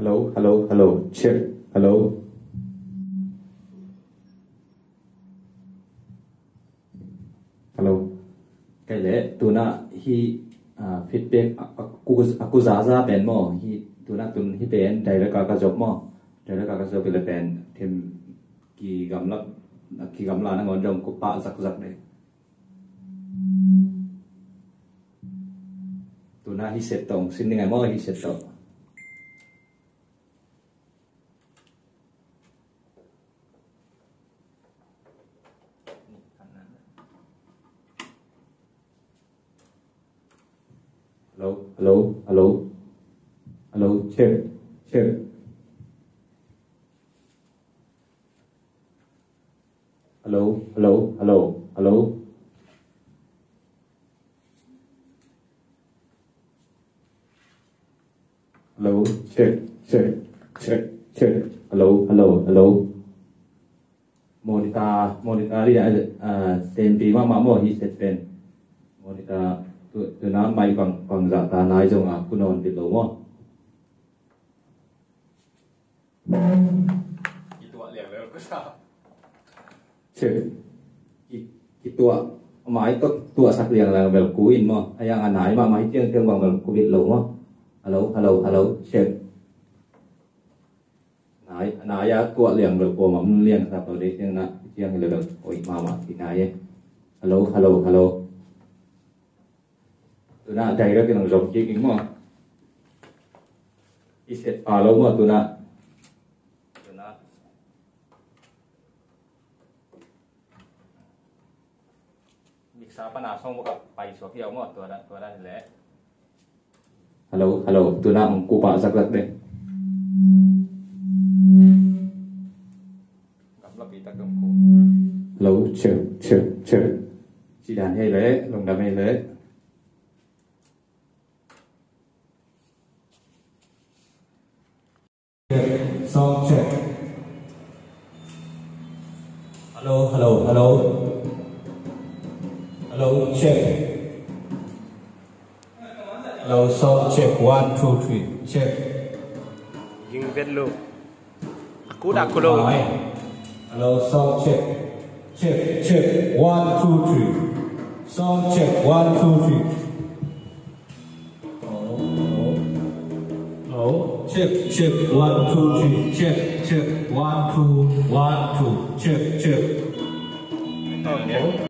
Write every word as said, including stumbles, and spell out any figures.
Hello, hello, hello. Check. Hello. Hello. Kei le, tuna hi, ah, feedback a, a, ku, a ku za za pen maw. Hi, tuna tun hi pen direct a ka zop maw. Direct a ka zop le pen them kigamla, kigamla nangawn zong ku pah zakzak de. Tuna hi set tong, sin ding ai maw hi set tong. Hello, hello, hello. Hello, check, check. Hello, hello, hello, hello. Hello, check, check, check, check. Hello, hello, hello. Monitor, monitor ri a, ah, tempi mama mo hi set pen. Monitor tu, tuna mai bang, bang za ta nai zong a kunon bit lo mo. Kituah liang lel ko sa. Check. Ki, kituah mai ko tuah sak liang lel bel ku in mo. Ayang anai ma mai tiang tiang bang bel ku bit lo mo. Hello, hello, hello. Check. Nai, nai a tuah liang bel ko ma mun liang sa ko de tiang na tiang lel bel. Oi mama ti nai e. Hello, hello, hello. Tuna direct in ang zong kik ing maw. I set pa lo maw tuna. Tuna. Mixer pana song buka pai suak hiau maw tuna, tuna le. Hello, hello. Tuna ang kupa zak zak de. Hello, check, check, check. Sidan hei le, lungdam hei le. Sound check. Hello, hello, hello. Hello, check. Hello, sound check. One, two, three. Check. Ging vet lo. Aku dah aku lo. Hello, sound check. Check, check. One, two, three. Sound check. One, two, three. Hello, hello. Hello. Check, check. One, two, three. Check, check. One, two, one, two. Check, check. Hello.